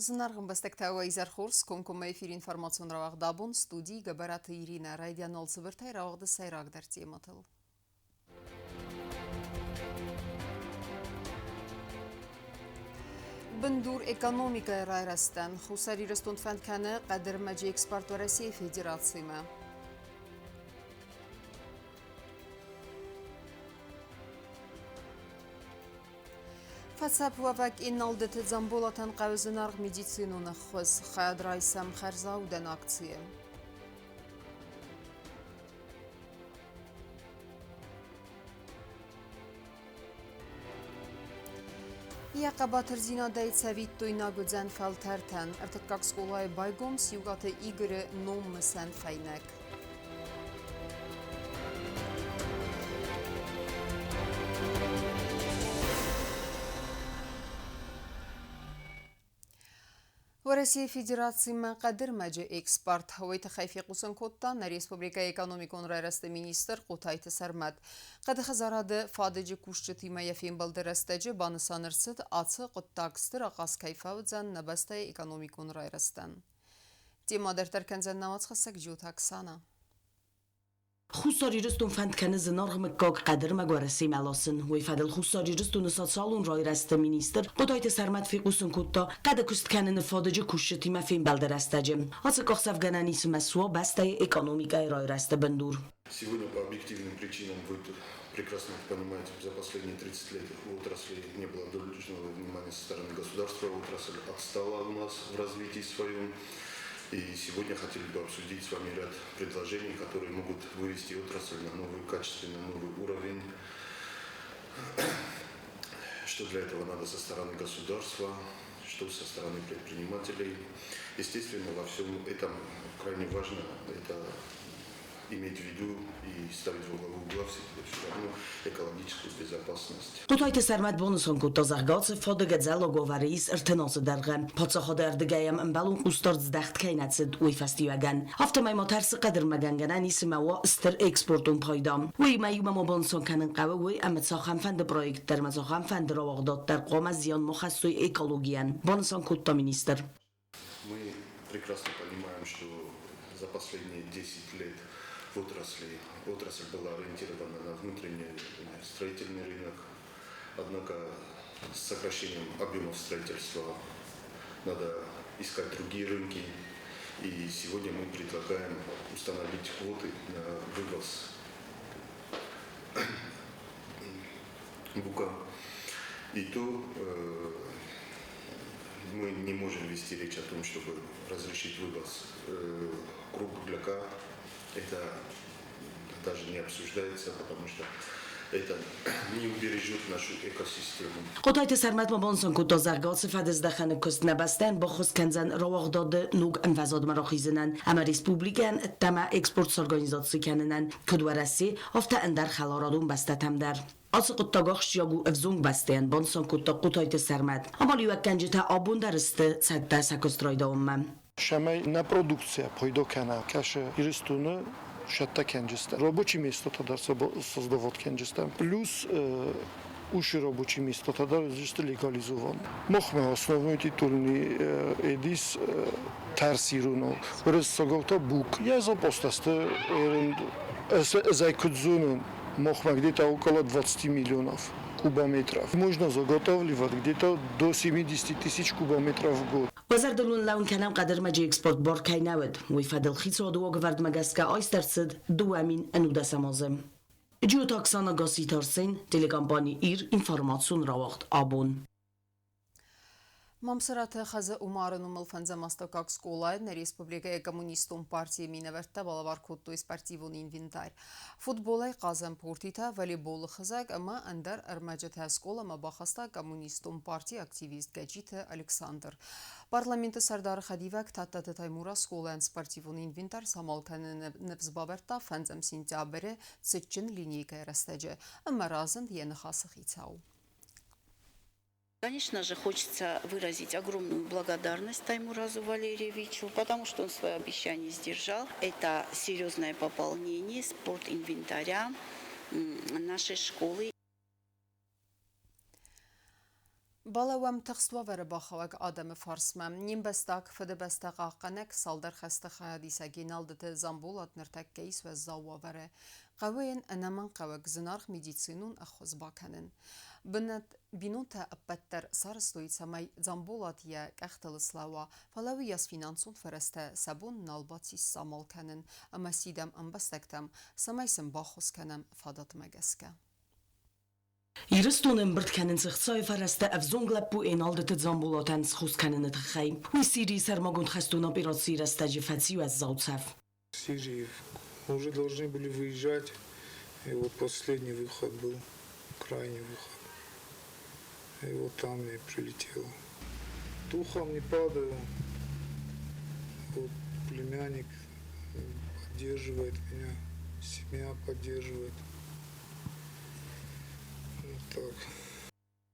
Зынаргъ ӕмбӕстӕгтӕ, уӕ изӕр хорз! Комкоммӕ эфир информацион рауагъд абон студийы Гӕбӕраты Иринӕ. Райдиан цыбыртӕй рауагъды сӕйрагдӕр темӕтыл. Бындур экономикӕйы райрӕзтӕн Хуссар Ирыстон фӕнд кӕны хъӕдырмӕджы экспорт Уӕрӕсейы Федерацимӕ. Фӕцӕфуӕвӕг Инналдыты Дзамболатӕн хъӕуы зынаргъ медицинон ӕххуыс. Хайад райсӕм хӕрзаудӕн акцийы. Йӕ хъӕбатырдзинадӕй цӕвиттойнаг уыдзӕн фӕлтӕртӕн. Ӕртыккаг скъолайы байгом Сиукъаты Игоры ном мысӕн фӕйнӕг. Уӕрӕсейы Федерацимӕ хъӕдырмӕджы экспорт уый тыххӕй фехъусын кодта нӕ республикӕйы экономикон райрӕзты министр Хъотайты Сӕрмӕт. Хъӕды хӕдзарады фадыджы кусджытимӕ йӕ фембӕлды рӕстӕджы банысан ӕрцыд, ацы хъуыддаг стыр ахъаз кӕй фӕуыдзӕн нӕ бӕстӕйы экономикон райрӕзтӕн. Темӕ дарддӕр кӕндзӕн нӕ уацхӕссӕг Джиоты Оксана. Хуссар Ирыстон фӕнд кӕны зынаргъ мыггаг хъӕдырмӕг Уӕрӕсемӕ ласын. Уый фӕдыл Хуссар Ирыстоны социалон райрӕзты министр Хъотайты Сӕрмӕт фехъусын кодта, хъӕды куыст кӕныны фадыджы кусджытимӕ фембӕлды рӕстӕджы. Ацы къахдзӕфгӕнӕн исмӕ суа бӕстӕйы экономикӕйы райрӕзты бындур. Сегодня по объективным причинам вы прекрасно понимаете, за последние 30 лет у отрасли не было должного внимания со стороны государства, отрасль отстала у нас в развитии своем. И сегодня хотели бы обсудить с вами ряд предложений, которые могут вывести отрасль на новый качественно новый уровень. Что для этого надо со стороны государства, что со стороны предпринимателей. Естественно, во всем этом крайне важно это иметь в виду и ставить во главу угла все равно экологическую безопасность. Хъотайты Сӕрмӕт банысан кодта, зӕгъгӕ, ацы фадыг ӕдзӕллаг уавӕры ис 30 азы дӕргъы. Паддзахады ӕрдыгӕй йӕм ӕмбӕлон хъусдард здӕхт кӕй нӕ цыд, уый фӕстиуӕгӕн. Афтӕмӕй ма тӕрсы хъӕдырмӕгӕнгӕнӕн ис ӕмӕ уа стыр экспортон пайда. Уыимӕ иумӕ ма банысан кӕнын хъӕуы уый, ӕмӕ цахӕмфӕнды проект дӕр ӕмӕ цахӕмфӕнды рауагъдад дӕр хъуамӕ зиан ма хӕссой экологийӕн, банысан кодта министр. Мы прекрасно понимаем, что за последние 10 лет в отрасли, отрасль была ориентирована на внутренний строительный рынок. Однако с сокращением объемов строительства надо искать другие рынки. И сегодня мы предлагаем установить квоты на вывоз бука. И то мы не можем вести речь о том, чтобы разрешить вывоз кругляка. Это даже не обсуждается, потому что это не убережет нашу экосистему. Хъотайты Сӕрмӕт ма банысан кодта, зӕгъгӕ, ацы фӕдыздӕхӕны куыст нӕ бӕстӕйӕн баххуыс кӕндзӕн рауагъдады ног ӕмвӕзадмӕ рахизынӕн ӕмӕ республикӕйӕн ӕддӕмӕ экспорт сорганизаци кӕнынӕн, куыд Уӕрӕсе, афтӕ ӕндӕр хӕларадон бӕстӕтӕм дӕр. Ацы хъуыддаг ахсджиаг у ӕвзонг бӕстӕйӕн, банысан кодта Хъотайты Сӕрмӕт. Амалиуӕггӕнджытӕ абон дӕр сты цӕттӕ сӕ куыст райдайынмӕ. Цӕмӕй нӕ продукцийӕ пайда кӕна, кӕсы Ирыстоны сӕттӕ кӕнджыстӕ. Рабочий место-тӕ дӕр создавать кӕнджыстӕ. Плюс уши рабочий место-тӕ дӕр уыдзысты легализован. Махмӕ основной титульный эдис тӕрсируно. Уырыссагау бук. Я запостасты ӕз куыд зонын, махмӕ где-то около 20 миллионов кубометров. Можно заготавливать где-то до 70 тысяч кубометров в год. Базардыл уын лӕуын кӕнӕм хъӕдырмӕджы экспорт бор кӕй нӕ уыд, уый фӕдыл хицауады уагӕвӕрдмӕ гӕсгӕ айст ӕрцыд 2019 азы. Джиоты Оксана Гасситы Арсен, телекомпани «Ир», информацион рауагъд «Абон». Мамсыраты Хадзы-Умары номыл фӕндзӕм астӕуккаг скъолайы нӕ республикӕйы коммунистон партийы минӕвӕрттӕ балӕвар кодтой спортивон инвентарь. Футболӕй хъазӕн пуртитӕ, волейболы хызӕг ӕмӕ ӕндӕр ӕрмӕджытӕ скъоламӕ бахаста коммунистон партийы активист Гӕджиты Александр. Парламенты сӕрдары хӕдивӕг Тадтаты Таймураз скъолайӕн спортивон инвентарь самал кӕныны ныфс бавӕрдта фӕндзӕм сентябры цытджын линейкӕйы рӕстӕджы ӕмӕ разынд йӕ ныхасы хицау. Конечно же, хочется выразить огромную благодарность Таймуразу Валерьевичу, потому что он свое обещание сдержал. Это серьезное пополнение спортинвентаря нашей школы. Балӕууӕм тыхст уавӕры бахауӕг адӕмы фарсмӕ. Не мбӕстаг Фыдыбӕстӕ хъахъхъӕнӕг цалдӕр хӕсты хайадисӕг Еналдыты Дзамболат ныртӕккӕ ис уӕззау уавӕры. Хъӕуы йын ӕнӕмӕнгхъӕуӕг зынаргъ медицинон ӕххуыс бакӕнын. Бынат бинонтӕ ӕппӕт дӕр сарӕзтой, цӕмӕй Дзамболат йӕ къӕхтыл слӕууа, фӕлӕ уыйас финансон фӕрӕзтӕ сӕ бон нал бацис самал кӕнын ӕмӕ сидӕм ӕмбӕстӕгтӕм, цӕмӕй сын баххуыс кӕнӕм фадатмӕ гӕсгӕ. Ирыстоны ӕмбырд кӕнынц ӕхцайы фӕрӕзтӕ ӕвзонг лӕппу Еналдыты Дзамболатӕн схос кӕныны тыххӕй. Уый Сирийы сӕрмагонд хӕстон операцийы рӕстӕджы фӕци уӕззау цӕф. Сирии уже должны были выезжать, и вот последний выход был, крайний выход. И вот там я прилетела. Духом не падаю. Вот племянник поддерживает меня, семья поддерживает. Вот так.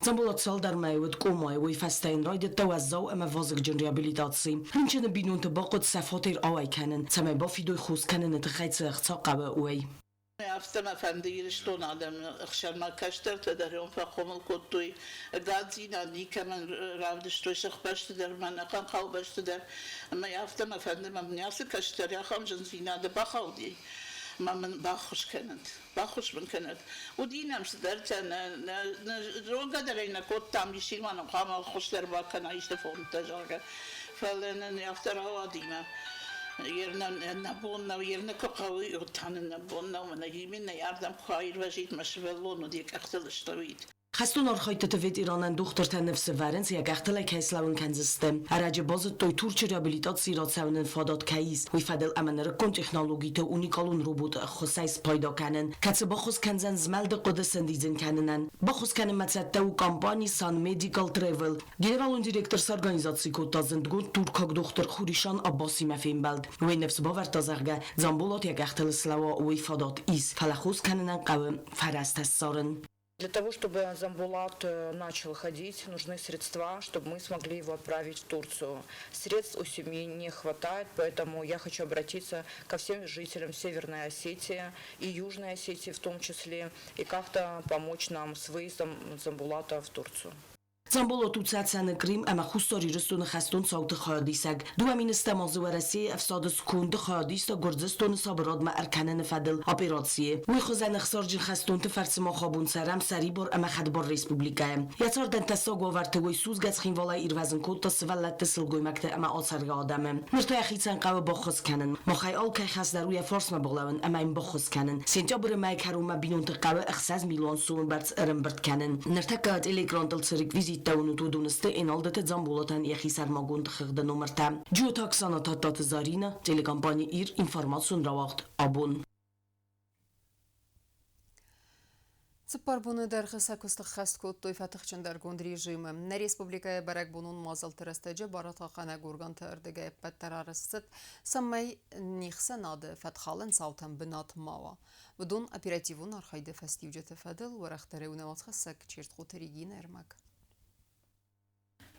Дзамболат цалдӕр мӕйы уыд комайы, уый фӕстӕ йын райдыдта уӕззау ӕмӕ вазыгджын реабилитаци. Рынчыны бинонты бахъуыд сӕ фатер ауӕй кӕнын, цӕмӕй бафидой хос кӕныны тыххӕй цы ӕхца хъӕуы, уый. Афтӕ мӕ фӕнды Ирыстоны адӕмы ӕхсӕнмӕ кӕстӕртӕ дӕр уым фӕхъомыл кодтой, ӕгаддзинад никӕмӕн равдыстой сыхбӕсты дӕр ӕмӕ ӕнӕхъӕн хъӕубӕсты дӕр. Ӕмӕ афтӕ мӕ фӕнды, мӕ мын ацы кӕстӕр ахӕм зындзинады бахауди, ӕмӕ мын баххуыс кӕнӕд, баххуыс мын кӕнӕд. Уыди нӕм цыдӕртӕ, нӕ зонгӕ дӕр ӕй нӕ кодтам, исчи ма нын хъуамӕ ӕххуыс дӕр бакӕна исты фондтӕ, зӕгъгӕ. Фӕлӕ нын афтӕ рауади мӕ нӕ бон нӕу, йе нӕ куы хъӕуы, та нын нӕ бон нӕу, мӕнӕ именно ардӕм куы аирвӕзид, мӕ сывӕллон уыд, йӕ къӕхтыл слӕууид. Хӕстон архайдтыты ветеранӕн дохтыртӕ ныфс ӕвӕрынц, йӕ къӕхтыл ӕй кӕй слӕууын кӕндзысты. Ӕрӕджы базыдтой, Турчы реабилитацийы рацӕуынӕн фадат кӕй ис, уый фӕдыл ӕмӕ нырыккон технологиты уникалон роботы ӕххуысӕй спайда кӕнын, кӕцы баххуыс кӕндзӕн змӕлды хъуыды сӕндидзын кӕнынӕн. Баххуыс кӕнынмӕ цӕттӕ у компани Sun Medical Travel. Генералон директор сорганизаци кодта зындгонд туркаг дохтыр Хуришан Аббасимӕ фембӕлд. Уый ныфс бавӕрдта, зӕгъгӕ, Дзамболат йӕ къӕхтыл слӕууа, уый фадат ис, фӕлӕ хос кӕнынӕн хъӕуы фӕрӕзтӕ ссарын. Для того, чтобы Замбулат начал ходить, нужны средства, чтобы мы смогли его отправить в Турцию. Средств у семьи не хватает, поэтому я хочу обратиться ко всем жителям Северной Осетии и Южной Осетии в том числе, и как-то помочь нам с выездом Замбулата в Турцию. Дзамболат у Цӕцӕны, Крым ӕмӕ Хуссар Ирыстоны хӕстон цауты хайадисӕг. 2000 азы Уӕрӕсейы ӕфсады сконды хайадиста Гуырдзыстоны сабырадмӕ ӕркӕныны фӕдыл операцийы. Уый хуызӕн ӕхсарджын хӕстонты фӕрцы мах абон цӕрӕм сӕрибар ӕмӕ хӕдбар республикӕйы. Йӕ цардӕн тӕссаг уавӕрты уый судзгӕ Цхинвалӕй ирвӕзын кодта сывӕллӕтты, сылгоймӕгты ӕмӕ ацӕргӕ адӕмы. Ныр та йӕхицӕн хъӕуы баххуыс кӕнын. Махӕй алкӕй хӕс дӕр у йӕ фарсмӕ балӕууын ӕмӕ йын баххуыс кӕнын. Сентябры мӕйы кӕронмӕ бинонты хъӕуы 6 миллион сомы бӕрц ӕрӕмбырд кӕнын. Ныртӕккӕ телекрантыл цы реквизиттӕ уынут, уыдон сты Еналдыты Дзамболатӕн йӕхи сӕрмагонд хыгъды номыртӕ. Джиоты Оксана, Тадтаты Зарина, телекомпани «Ир», информацион рауагъд «Абон». 4 боны дӕргъы сӕ куыст ӕххӕст кодтой фӕтыхджындӕргонд режимы. Нӕ республикӕйы бӕрӕгбонон мадзӕлтты рӕстӕджы барадхъахъхъӕнӕг органты ӕрдыгӕй ӕппӕт дӕр арӕзт цыд, цӕмӕй не хсӕнады фӕткхалӕн цаутӕн бынат ма уа. Уыдон оперативон архайды фӕстиуджыты фӕдыл уӕрӕхдӕрӕй у нӕ уацхӕссӕг Чертхъоты Регинӕ ӕрмӕг.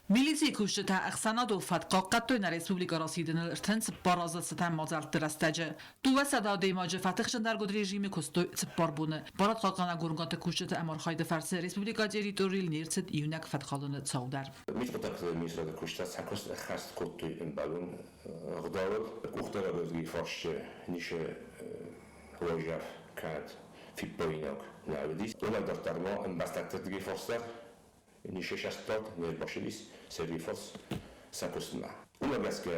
Милицийы кусджытӕ ӕхсӕнадон фӕтк хъахъхъӕдтой нӕ республикӕ расидыныл 34 азы цытӕн мадзӕлтты рӕстӕджы. 200 адӕймаджы фӕтыхджындӕргонд режимы куыстой 4 боны. Барадхъахъхъӕнӕг органты кусджыты ӕмархайды фӕрцы республикӕйы территорийыл не рцыд иунӕг фӕткхалыны цау дӕр. Мидхъуыддӕгты министрады куыстытӕ сӕ куыст ӕххӕст кодтой ӕмбӕлон ӕгъдауыл. Къухдариуӕгады фарсты ницы уайдзӕф кӕнӕд фиппаинаг нӕ уыдис. Уымӕй дарддӕр ма ӕмбӕстӕгты фарс дӕр ницы састад, не рбацыдис Сергей фарс сӕ куыстмӕ. Уымӕ гӕсгӕ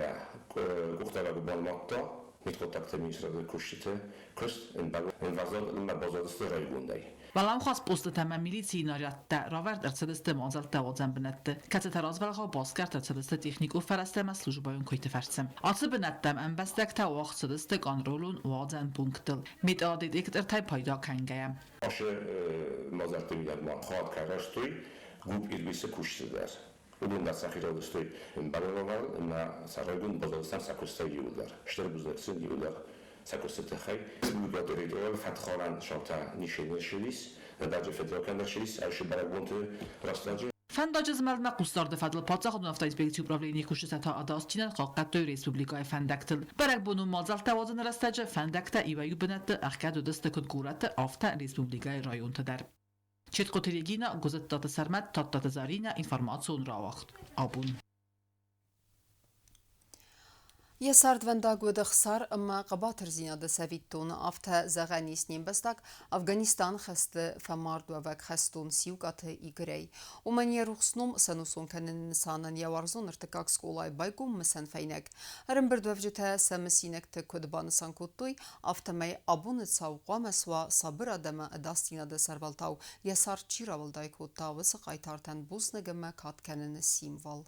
къухдариуӕг банымадта мидхъуыддӕгты министрады куыстыты куыст ӕмвӕзад ӕмӕ баззадысты райгондӕй. Уӕлӕмхас постытӕ ӕмӕ милицийы нарядтӕ равӕрд ӕрцыдысты мадзӕлттӕ уадзӕн бынӕтты, кӕцытӕ развӕлгъау басгӕрст ӕрцыдысты техникон фӕрӕзтӕ ӕмӕ службӕйон куыйты фӕрцы. Ацы бынӕттӕм ӕмбӕстӕгтӕ уагъд цыдысты контролон уадзӕн пункттыл, металлодетектортӕй пайда кӕнгӕйӕ. Ацы мадзӕлтты мидӕг ма хатт арӕзтой ГУП Ирбисы кусджыты дӕр. Уыдон дӕр сӕхи равдыстой ӕмбӕлон уавӕрыл ӕмӕ сӕ райгонд баззадыстӕм сӕ куыстӕй иуылдӕр. Стыр бузныг сын иуылдӕр сӕ куысты тыххӕй. Республикӕйы территорийыл фӕткхалӕн цаутӕ ницы не рцыдис, нӕдӕр федералон ӕрцыдис ацы бӕрӕгбонты рӕстӕджы. Фӕндаджы змӕлдмӕ хъусдарды фӕдыл паддзахадон автоинспекцийы управленийы кусджытӕ та ӕдасдзинад хъахъхъӕдтой республикӕйы фӕндӕгтыл. Бӕрӕгбонон мадзӕлттӕ уадзыны рӕстӕджы фӕндӕгтӕ иуӕй-иу бынӕтты ӕхгӕд уыдысты куыд горӕтты, афтӕ республикӕйы районты дӕр. Четкъоты Регинӕ, Гуызыттаты Сӕрмӕт, Тадтаты Зӕринӕ, информацион рауагъд. Абон. Йӕ цардвӕндаг уыд ӕхсар ӕмӕ хъӕбатырдзинады цӕвиттон. Афтӕ зӕгъӕн ис не мбӕстаг Афганистаны хӕсты фӕмардуӕвӕг хӕстон Сиукъаты Игорӕй. Уымӕн йӕ рухс ном сӕнусон кӕныны нысанӕн йӕ уарзон ӕртыккаг скъолайы байгом мысӕн фӕйнӕг. Ӕрӕмбырдуӕвджытӕ сӕ мысинӕгты куыд банысан кодтой, афтӕмӕй абоны цау хъуамӕ суа сабыр адӕмы ӕдасдзинады сӕрвӕлтау йӕ цард чи рауӕлдай кодта, уыцы хъайтартӕн бузныг ӕмӕ кад кӕныны символ.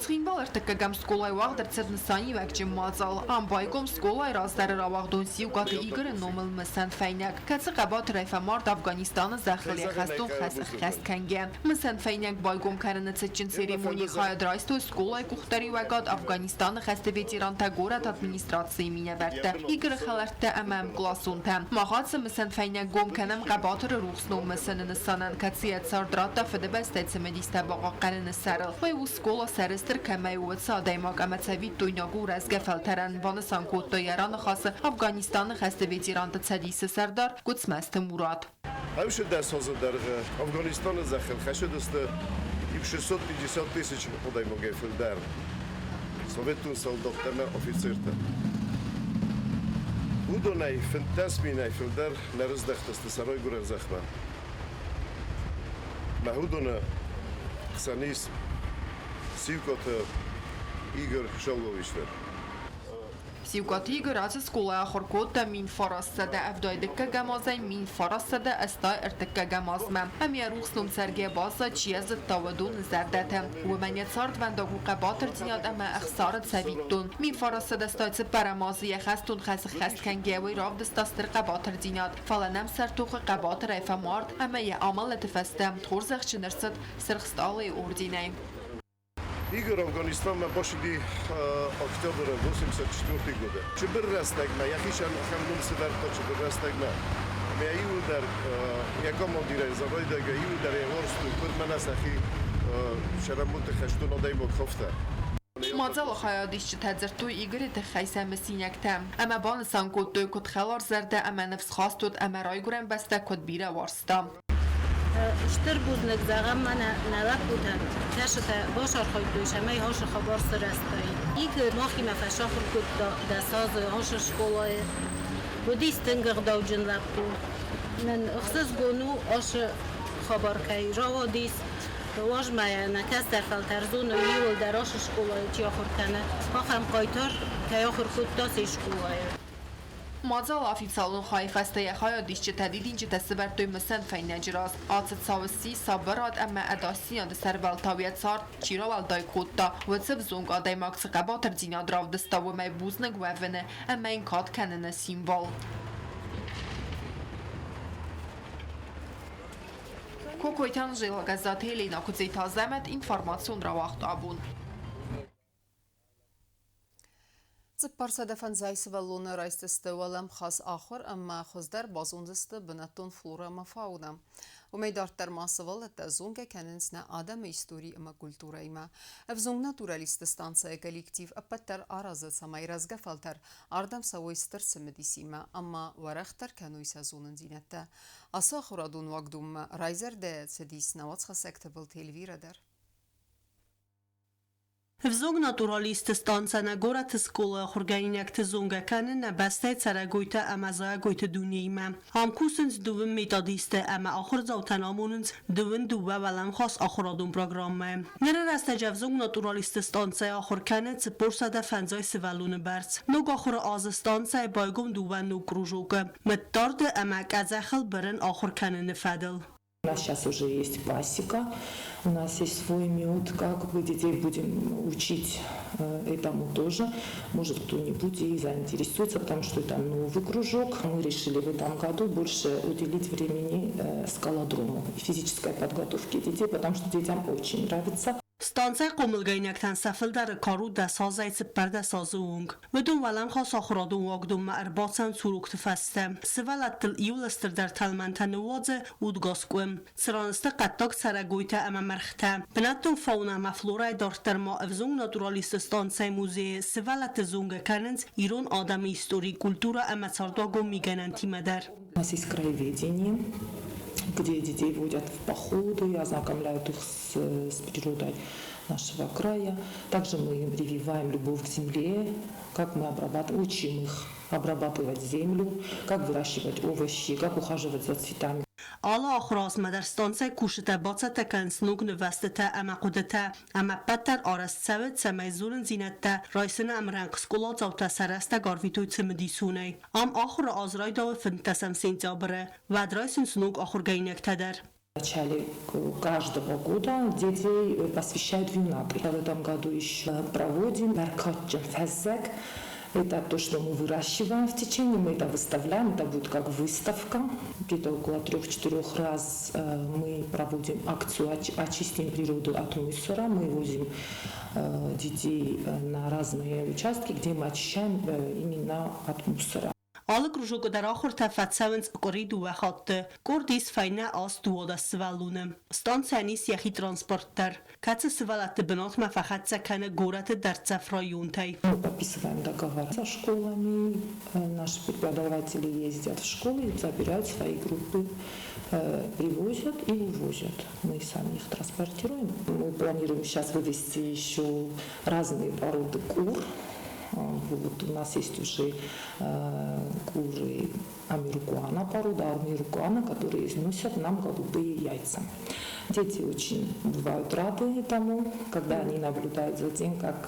Цхинвалы ӕртыккӕгӕм скъолайы уагъд ӕрцыд нысаниуӕгджын мадзал. Ам байгом скъолайы раздӕры рауагъдон Сиукъаты Игоры номыл мысӕн фӕйнӕг, кӕцы хъӕбатырӕй фӕмард Афганистаны зӕххыл йӕ хӕстон хӕс ӕххӕст кӕнгӕ. Мысӕн фӕйнӕг байгом кӕныны цытджын церемонийы хайад райстой скъолайы къухдариуӕгад, Афганистаны хӕсты ветерантӕ, горӕты администрацийы минӕвӕрттӕ, Игоры хӕлӕрттӕ ӕмӕ ӕмкъласонтӕ. Мах ацы мысӕн фӕйнӕг гом кӕнӕм хъӕбатыры рухс ном мысыны нысанӕн, кӕцы йӕ цард радта Фыдыбӕстӕйы цымыдистӕ бахъахъхъӕныны сӕрыл. Уый у скъола сӕрыстыр кӕмӕй у, уыцы адӕймаг ӕмӕ цӕвиттойнаг у рӕзгӕ фӕлтӕрӕн, банысан кодта йӕ раныхасы Афганистаны хӕсты ветеранты цӕдисы сӕрдар Гуыцмӕзты Мурат. 18 азы дӕргъы Афганистаны зӕххыл хӕцыдысты иу 650 тысяч адӕймагӕй фылдӕр советон солдаттӕ ӕмӕ офицертӕ. Уыдонӕй 15 минӕй фылдӕр нӕ рыздӕхтысты сӕ райгуырӕн зӕхмӕ. Мӕ уыдоны хсӕн ис Сиукъаты Игорь Шалвович дӕр. Сиукъаты Игорь ацы скъолайы ахуыр кодта 1972 азӕй 1983 азмӕ. Ӕмӕ йӕ рухс ном цӕргӕ баззад, чи йӕ зыдта, уыдоны зӕрдӕты. Уымӕн йӕ цардвӕндаг у хъӕбатырдзинад ӕмӕ ӕхсары цӕвиттон. 1984 азы йӕ хӕстон хӕс ӕххӕст кӕнгӕйӕ уый равдыста стыр хъӕбатырдзинад. Фӕлӕ нӕм сӕртохы хъӕбатырӕй фӕмард ӕмӕ йӕ амӕлӕты фӕстӕ хорзӕхджын ӕрцыд Сырх Стъалыйы орденӕй. Игорь Афганистанмӕ бацыди октябры 84 годы. Цыбыр рӕстӕгмӕ йӕхицӕн ахӕм ном сӕвӕрдта цыбыр рӕстӕгмӕ. Ӕмӕ иуылдӕр йӕ командирӕй райдайгӕ, иуылдӕр йӕ уарзтой, куыд мӕнӕ сӕхи сӕрӕнбонты хӕстон адӕймаг хафта. Мадзалы хайадисджытӕ дзырдтой Игоры тыххӕй сӕ мысинӕгтӕ ӕмӕ банысан кодтой, куыд хӕларзӕрдӕ ӕмӕ ныфсхаст уыд ӕмӕ райгуырӕн бӕстӕ куыд бирӕ уарзта. Стыр бузныг зӕгъӕм мӕнӕ нӕ лӕппутӕн, кӕцытӕ бацархайдтой, цӕмӕй ацы хабар сырӕзтаид. Игорь махимӕ фӕсахуыр кодта 10 азы ацы скъолайы. Уыдис тынг ӕгъдауджын лӕппу. Нын ӕхсызгон у ацы хабар кӕй рауадис. Уазмӕ нӕ кӕстӕр фӕлтӕр зоны, иууылдӕр ацы скъолайы чи ахуыр кӕны, ахӕм хъайтар кӕй ахуыр кодта се скъолайы. Мадзалы официалон хайы фӕстӕ йӕ хайадисджытӕ дидинджытӕ сӕвӕрдтой мысӕн фӕйнӕджы раз. Ацы цау сси сабырад ӕмӕ ӕдасдзинады сӕрвӕлтау йӕ цард чи рауӕлдай кодта, уыцы ӕвзонг адӕймаг цы хъӕбатырдзинад равдыста, уымӕй бузныг уӕвыны ӕмӕ йын кад кӕныны символ. Кокойты Анжела, Гӕззаты Еленӕ, Куыдзеты Азӕмӕт, информацион рауагъд абон. 450 сывӕллоны райсдзысты уӕлӕмхас ахуыр ӕмӕ хуыздӕр базондзысты бынӕттон флорӕ ӕмӕ фаунӕ. Уымӕй дарддӕр ма сывӕллӕттӕ зонгӕ кӕнынц нӕ адӕмы истори ӕмӕ культурӕимӕ. Ӕвзонг натуралистты станцӕйы коллектив ӕппӕт дӕр аразы, цӕмӕй рӕзгӕ фӕлтӕр ардӕм цӕуой стыр цымыдисимӕ ӕмӕ уӕрӕхдӕр кӕной сӕ зонындзинӕдтӕ. Ацы ахуырадон уагдонмӕ райзӕрдӕ цыдис нӕ уацхӕссӕг Тыбылты Эльвирӕ дӕр. Ӕвзонг натуралистты станцӕ нӕ горӕты скъолайы ахуыргӕнинӕгты зонгӕ кӕны нӕ бӕстӕйы цӕрӕгойтӕ ӕмӕ зайӕгойты дунеимӕ. Ам кусынц дыууын методисты ӕмӕ ахуырдзаутӕн амонынц 22 уӕлӕмхас ахуырадон программӕйы. Ныры рӕстӕджы ӕвзонг натуралистты станцӕйы ахуыр кӕны 450 сывӕллоны бӕрц. Ног ахуыры азы станцӕйы байгом дыууӕ ног кружокы мыддарды ӕмӕ къӕдзӕхыл бырын ахуыр кӕныны фӕдыл. У нас сейчас уже есть пасека, у нас есть свой мед, как бы детей будем учить этому тоже. Может, кто-нибудь и заинтересуется, потому что это новый кружок. Мы решили в этом году больше уделить времени скалодрому и физической подготовке детей, потому что детям очень нравится. Станцӕйы хъомылгӕнинӕгтӕн сӕ фылдӕры кар у 10 азӕй 14 азы онг. Уыдон уӕлӕмхас ахуырадон уагдонмӕ ӕрбацӕуынц урокты фӕстӕ. Сывӕллӕттыл иууыл стырдӕр тӕлмӕнтӕ ныууадзы удгас-къуым, цыран сты хъӕддаг цӕрӕгойтӕ ӕмӕ мӕргътӕ. Бынӕттон фаунӕ ӕмӕ флорӕйы дарддӕр ма ӕвзонг натуралистты станцӕйы музейы сывӕллӕтты зонгӕ кӕнынц ирон адӕмы истори, культурӕ ӕмӕ цардуагон мигӕнӕнтимӕ дӕр. У нас есть краеведение. где детей водят в походы, ознакомляют их с природой нашего края. Также мы им прививаем любовь к земле, как мы обрабатываем, учим их обрабатывать землю, как выращивать овощи, как ухаживать за цветами. Алы ахуыры азмӕ дӕр станцӕйы кусджытӕ бацӕттӕ кӕнынц ног нывӕзтытӕ ӕмӕ хъуыдытӕ, ӕмӕ ӕппӕт дӕр арӕзт цӕуы, цӕмӕй зонындзинӕдтӕ райсыны ӕмрӕнхъ скъоладзаутӕ сӕ рӕстӕг арвитой цымыдисонӕй. Ам ахуыры аз райдайы 15 сентябры, уӕд райсынц ног ахуыргӕнинӕгтӕ дӕр. В начале каждого года детей посвящают в юннаты. В этом году еще проводим Бӕркадджын фӕззӕг. Это то, что мы выращиваем в течение, мы это выставляем, это будет как выставка. Где-то около 3-4 раз мы проводим акцию «Очистим природу от мусора». Мы возим детей на разные участки, где мы очищаем именно от мусора. Алы кружокы дӕр ахуыртӕ фӕцӕуынц къуыри дыууӕ хатты. Къорд ис фӕйнӕ 8-12 сывӕллоны. Станцӕйӕн ис йӕхи транспорт дӕр, кӕцы сывӕллӕтты бынатмӕ фӕхӕццӕ кӕны горӕты дӕрддзӕф районтӕй. Мы подписываем договор со школами. Наши преподаватели ездят в школы и забирают свои группы, привозят и увозят. Мы сами их транспортируем. Мы планируем сейчас вывести еще разные породы кур. Вот у нас есть уже куры америкуана, порода америкуана, которые износят нам голубые яйца. Дети очень бывают рады этому, когда они наблюдают за тем, как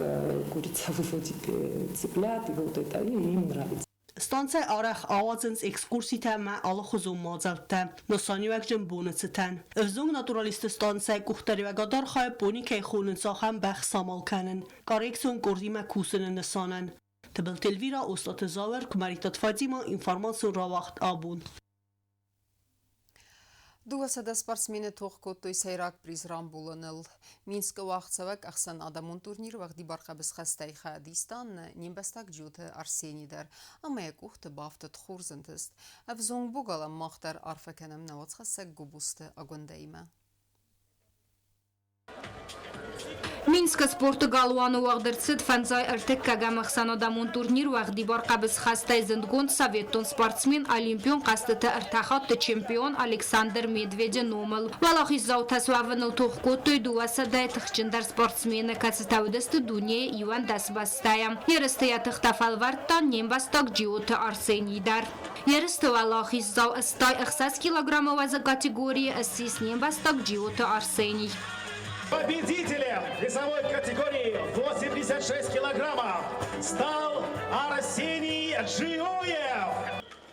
курица выводит цыплят, и вот это и им нравится. Станцӕйы арӕх ауадзынц экскурситӕ ӕмӕ алыхуызон мадзӕлттӕ нысаниуӕгджын боны цытӕн. Ӕвзонг натуралистты станцӕйы къухдариуӕгад архайы пони кӕй хонынц, ахӕм бӕх самал кӕнын, коррекцион къордимӕ кусыны нысанӕн. Тыбылты Эльвира, Остъаты Зауыр, Куымӕридтаты Фатимӕ, информацион рауагъд Абон. 200 спортсмены тох кодтой сӕйраг приз рамбулыныл. Минскы уагъдцӕуӕг ӕхсӕнадӕмон турнир уӕгъдибар хъӕбысхӕстӕй хайад иста не мбӕстаг Джиоты Арсений дӕр ӕмӕ йӕ къухты бафтыд хорз ӕнтыст. Ӕвзонг богалӕн мах дӕр арфӕ кӕнӕм нӕ уацхӕссӕг Гобозты Агуындӕимӕ. Минскы спорты галуаны уагъд ӕрцыд фӕндзай ӕртыккӕгӕм ӕхсӕнадӕмон турнир уӕгъдибар хъӕбысхӕстӕй зындгонд советон спортсмен, Олимпион хъӕзтыты ӕртӕ хатты чемпион Александр Медведы номыл. Уӕлахиздзаутӕ суӕвыныл тох кодтой 200-ӕй тыхджындӕр спортсмены, кӕцытӕ уыдысты дунейы 11 бӕстӕйӕ. Ерысты йӕ тыхтӕ фӕлвӕрдта не мбӕстаг Джиоты Арсений дӕр. Ерысты уӕлахиздзау 86 килограммы уӕзы категорийы ссис не мбӕстаг Джиоты Арсений. Победителем весовой категории 86 килограммов стал Арсений Джиоев.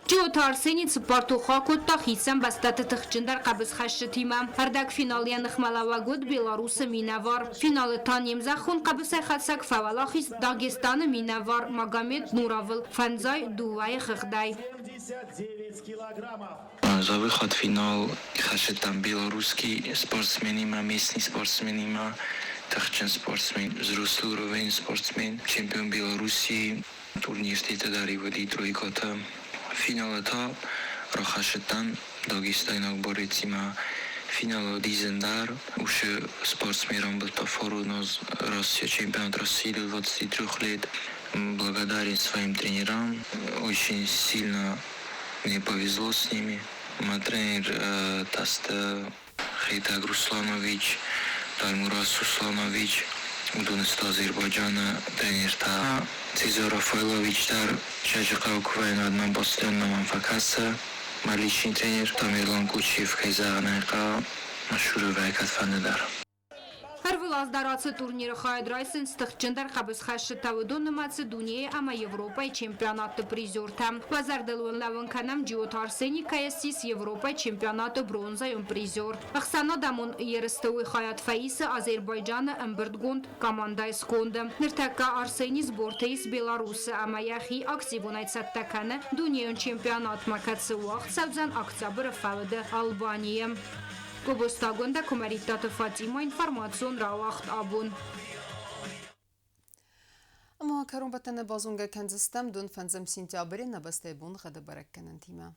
Джиоты Арсений цыппар тохы акодта хицӕн бӕстӕты тыхджындӕр хъӕбысхӕстытимӕ. Ӕрдӕгфинал йӕ ныхмӕлӕууӕг уыд Беларусы минӕвар. Финалы та не мзӕххон хъӕбысӕйхӕцӕг фӕуӕлахиз Дагестаны минӕвар Магомед Нуровыл 5-2-йы хыгъдӕй. За выход в финал хӕцыдтӕн белорусский спортсменимӕ, местный спортсменимӕ, тыхджын спортсмен, взрослый уровень спортсмен, чемпион Белоруссии, турнирты дӕр уыди тройкӕтӕ. Финалы та рахӕцыдтӕн дагестайнаг борецимӕ. Финалы уыди зындӕр, уыцы спортсмен рамбылдта фарон Россия, чемпионат России до 23 лет. Благодарен своим тренерам, очень сильно мне повезло с ними. Мой тренер Таста Хейтаг Русланович, Таймураз Сусланович, уыдон сты Азербайджаны тренертӕ. Цезар Рафаэлович дӕр Чачыхъӕуы куы вӕййын, уӕд мӕм постоянно мӕм фӕкӕсы. Мӕ личный тренер Тамерлан Кучиев, кӕй зӕгъын ӕй хъӕуы, мӕ цуры вӕййы кӕдфӕнды дӕр. Ӕрвылаз дӕр ацы турниры хайад райсынц тыхджындӕр хъӕбысхӕстытӕ, уыдон нымӕцы дунейы ӕмӕ Европӕйы чемпионатты призертӕ. Уӕ зӕрдыл уын лӕууын кӕнӕм, Джиоты Арсений кӕй ссис Европӕйы чемпионаты бронзӕйон призер. Ӕхсӕнадӕмон ерысты уый хайад фӕисы Азербайджаны ӕмбырдгонд командӕйы сконды. Ныртӕккӕ Арсений сборты ис Беларусы ӕмӕ йӕхи активонӕй цӕттӕ кӕны дунейон чемпионатмӕ, кӕцы уагъд цӕудзӕн октябры фӕуды Албанийы. Гобозты Агуындӕ, Куымӕридтаты Фатимӕ, информацион рауагъд Абон. Ӕмӕ кӕронбӕттӕны базонгӕ кӕндзыстӕм дон фӕндзӕм сентябры нӕ бӕстӕйы боныгъӕды бӕрӕггӕнӕнтимӕ.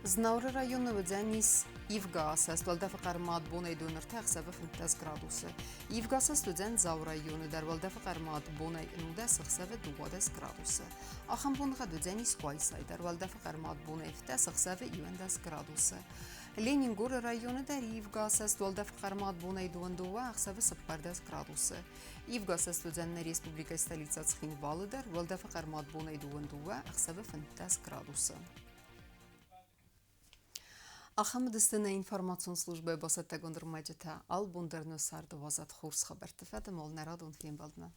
Знауыры районы уыдзӕнис Ивгӕ асӕст, уӕлдӕфы хъӕрмад бонӕй 23 ӕхсӕвы 15 градусы. Ивгӕ асӕст уыдзӕн Дзауы районы дӕр, уӕлдӕфы хъӕрмад бонӕй 19 ӕхсӕвы 12 градусы. Ахӕм боныгъӕд уыдзӕнис Къуайсайы дӕр, уӕлдӕфы хъӕрмад бонӕй 17 ӕхсӕвы 11 градусы. Ленингоры районы дӕр ивгӕ асӕст, уӕлдӕфы хъӕрмад бонӕй 22 ӕхсӕвы 14 градусы. Ивгӕ асӕст уыдзӕн нӕ республикӕйы столицӕ Цхинвалы дӕр, уӕлдӕфы хъӕрмад бонӕй 22 ӕхсӕвы 15 градусы. Ахӕм уыдысты нӕ информацион службӕйы бацӕттӕгонд ӕрмӕджытӕ. Алыбон дӕр нӕ царды уадзӕд хорз хабӕртты фӕдыл нӕ радон фембӕлдмӕ.